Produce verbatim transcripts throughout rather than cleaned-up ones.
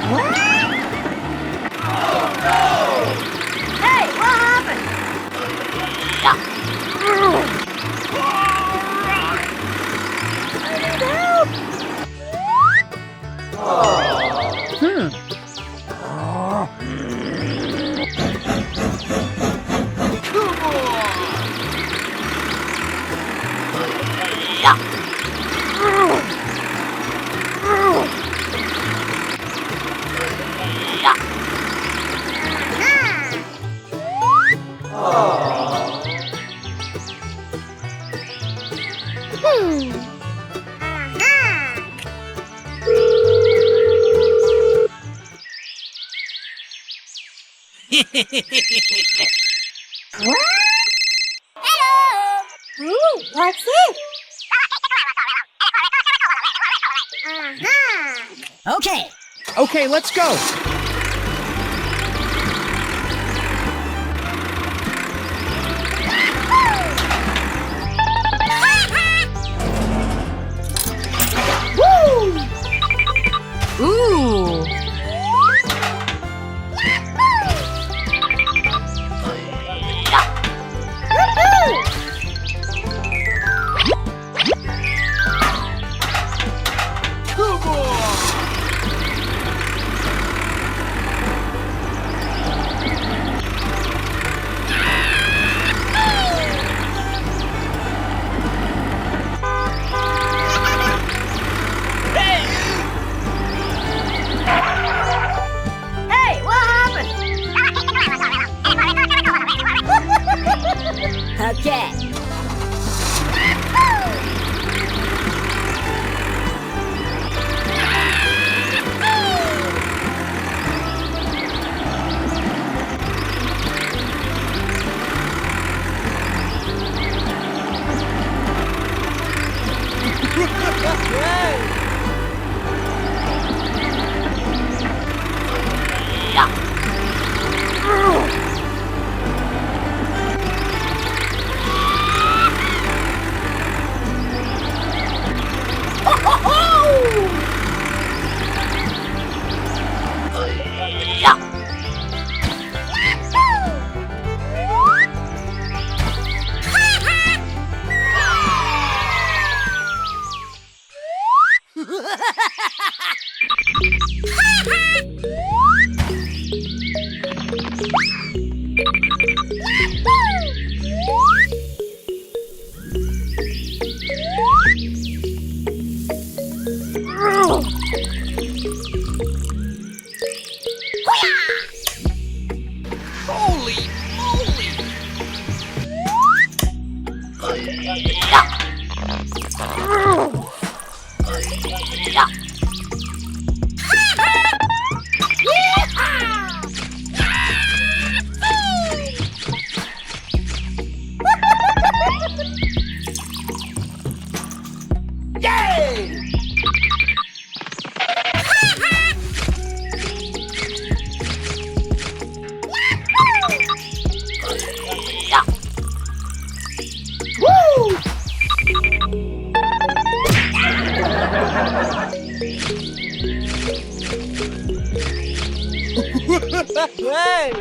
Hey, what happened? I need help! Hmm. Hmm. Aha. Hello. Ooh, what's it? Aha. Okay. Okay, let's go. Woo! Ooh. Hey, what happened? Okay. Holy moly! Yay! Woo! Hey!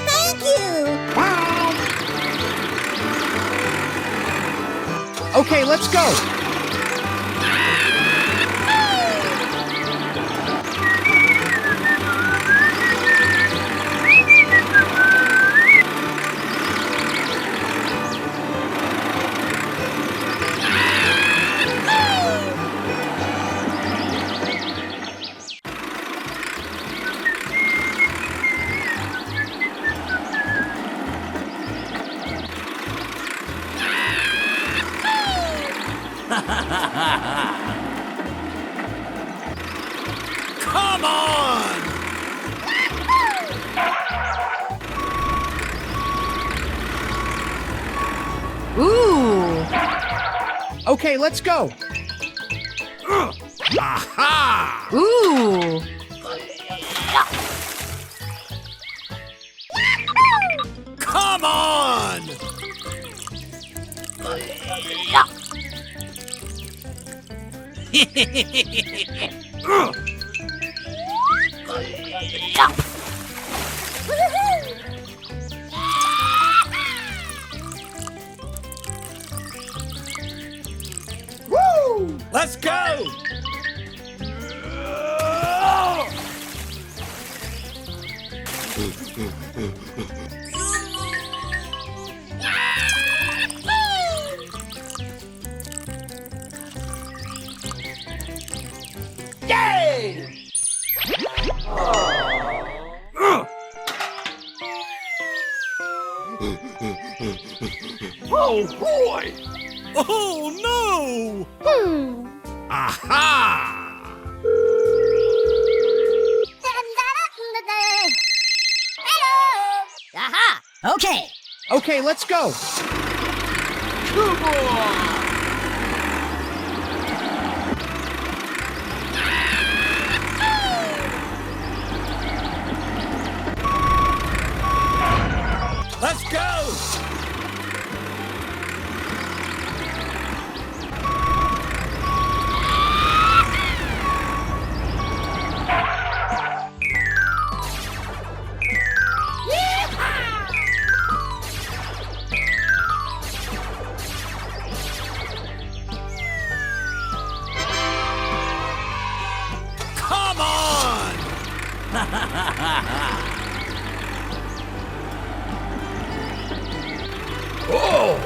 Thank you. Bye. Okay, let's go. Come on! Ooh. Okay, let's go. Aha! Ooh. Come on! Woo! Let's go! Yay! Oh boy! Oh no! Hmm. Aha! Hello! Aha! Okay. Okay, let's go. Come on! Let's go! Come on! Oh!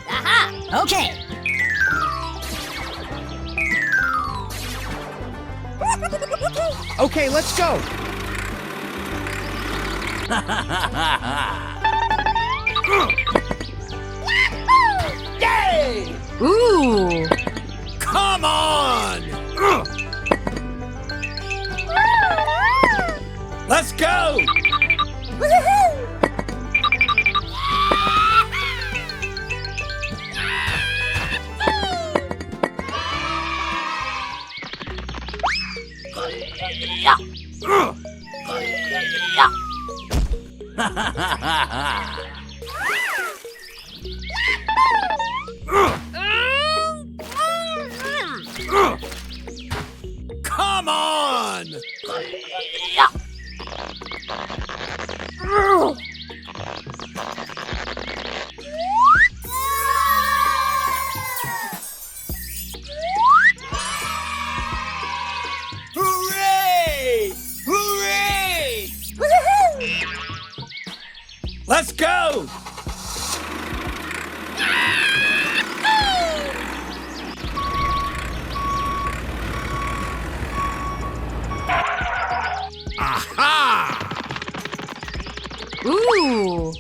Aha! Okay. Okay, let's go. Yay! Ooh. Come on! Let's go! Come on! Hooray! Hooray! Let's go! Aha! Ooh!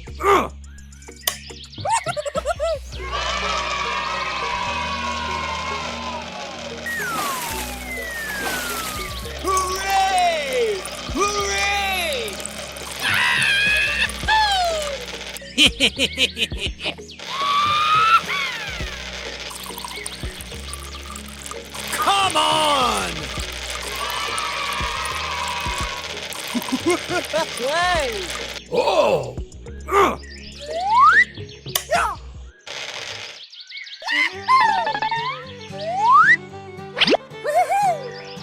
Hooray! Hooray! Come on! Hey! Oh!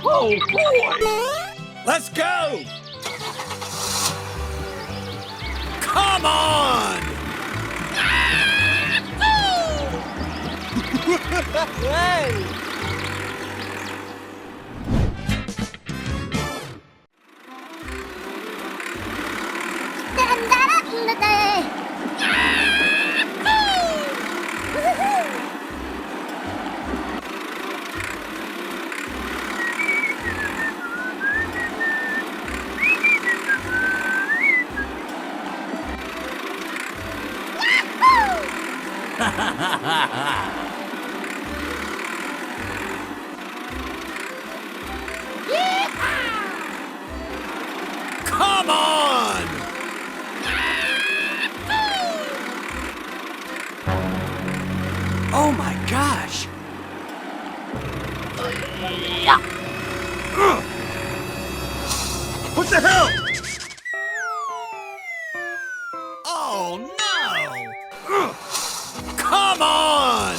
Oh, boy! Let's go! Come on! Hey! What the hell? Oh no! Come on!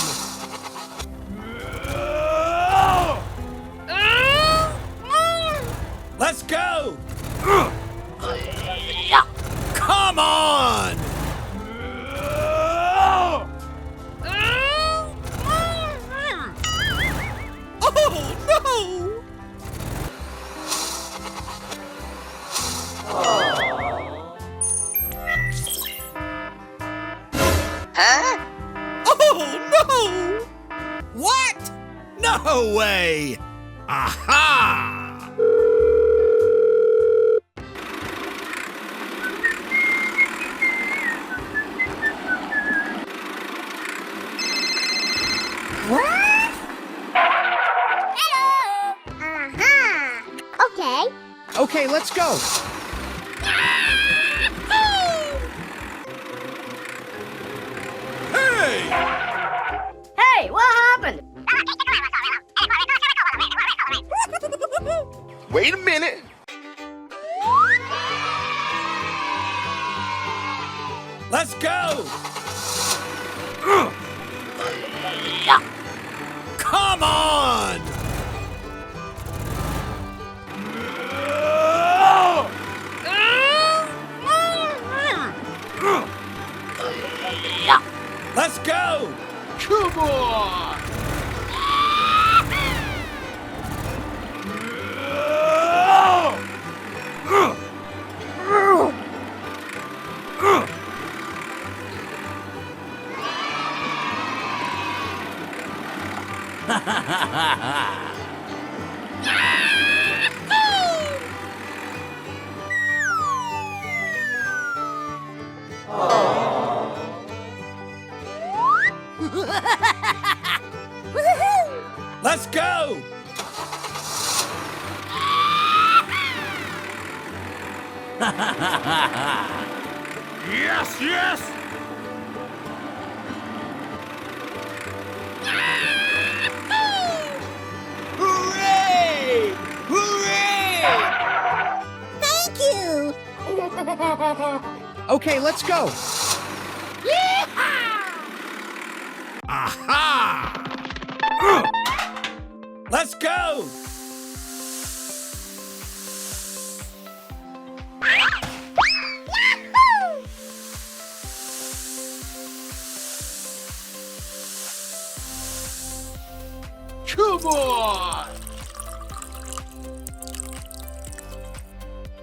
Let's go! Come on! Oh no! Huh? Oh no! What? No way! Aha! What? Hello! Aha! Okay. Okay, let's go. Hey! Hey, what happened? Wait a minute. Let's go! Come on! Let's go! Come on! Let's go! Yes, yes! Hooray! Hooray! Thank you! Okay, let's go. Yeehaw! Aha! Let's go! Come on!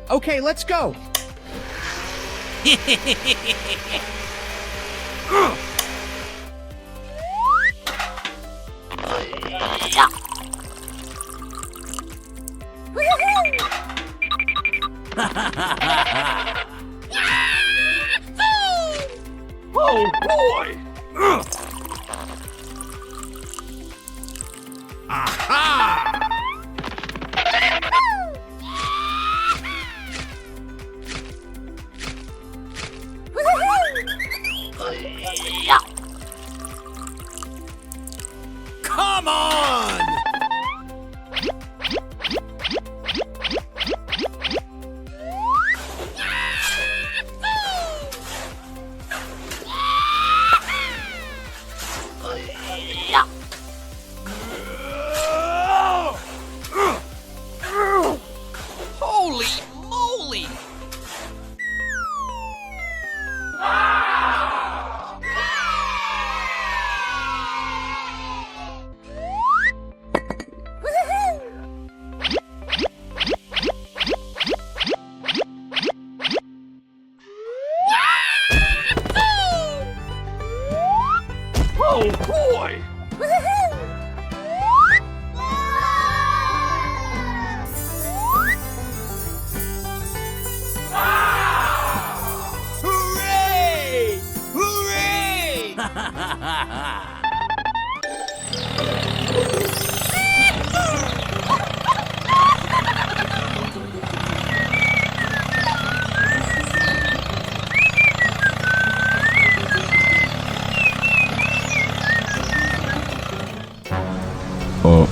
Okay, let's go. Oh boy! Aha! Come on! Uh-oh.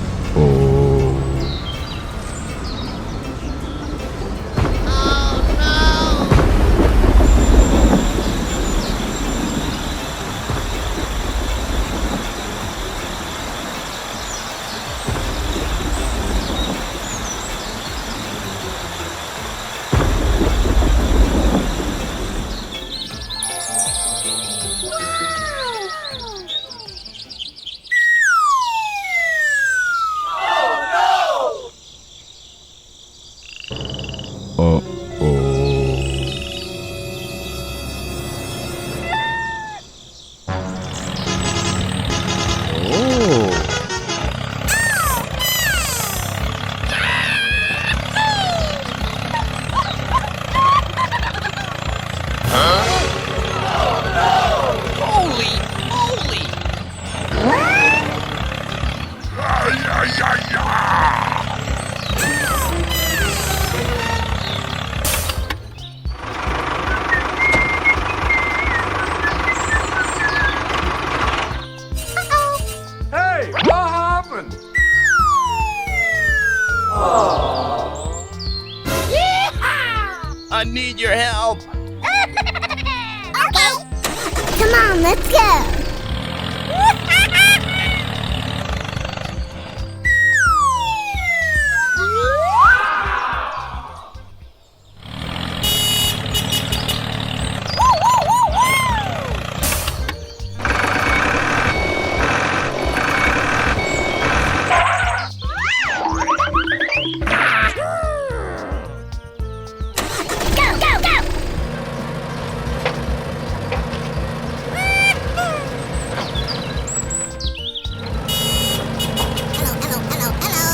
Uh-oh. Oh. Huh? Holy moly! Hey, what happened? I need your help. Okay. Come on, let's go. Go, go, go! Hello, hello, hello, hello!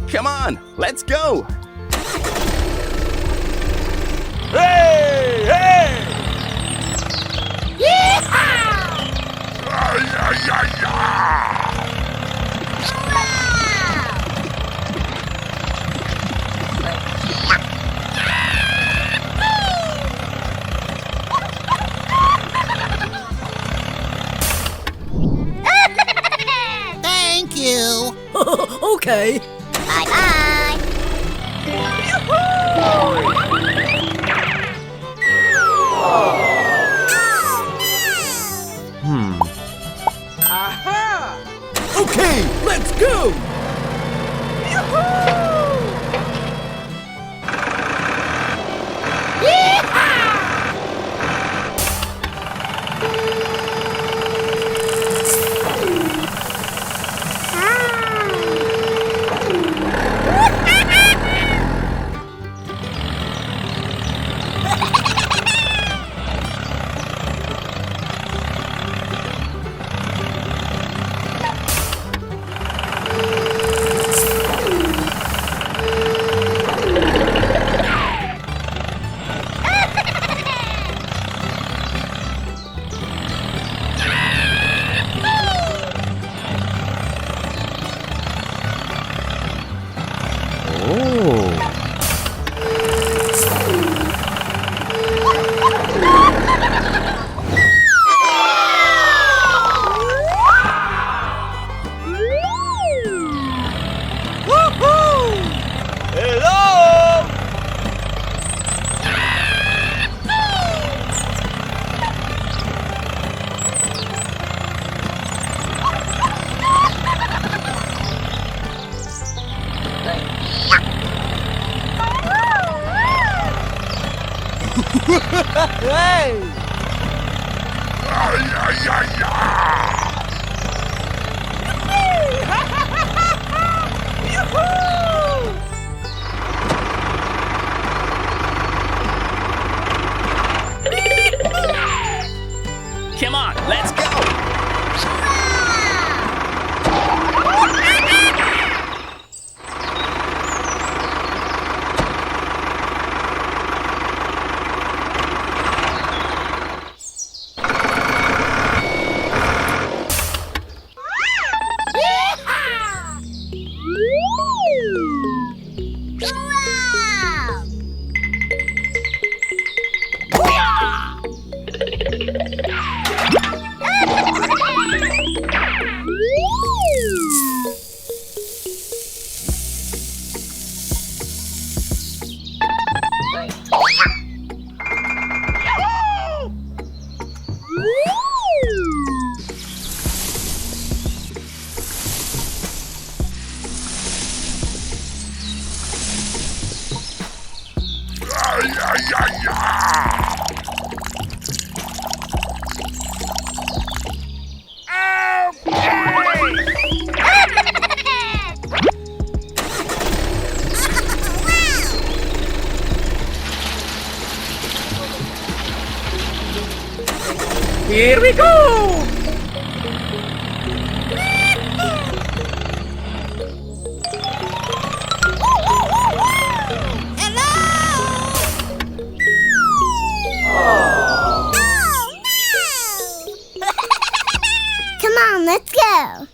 Come on, let's go! Hey, hey! Yeehaw! Ay, ay, ay, ay! Wow! Thank you. Okay. Bye-bye. Hmm. Aha! Okay, let's go! Yoo-hoo! Oh. Woohoo! Hello! Hey! Ay, ay, ay, ay! Yoo-hoo! Come on, let's go! Here we go! Hello! Oh, no! Come on, let's go!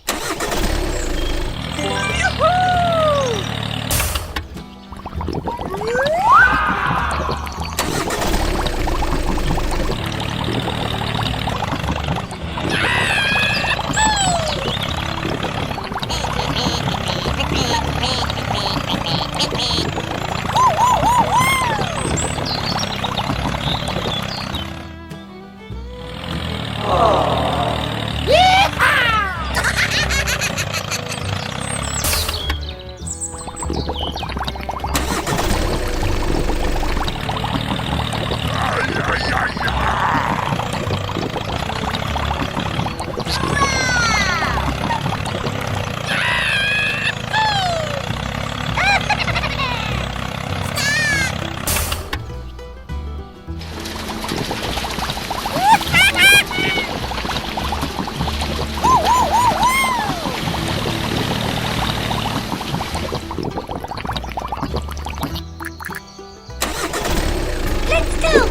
Let's go!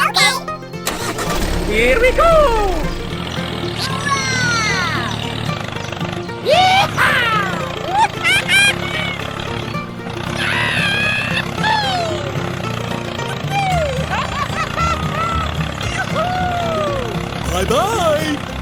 Okay. Here we go! Yeehaw! Bye-bye!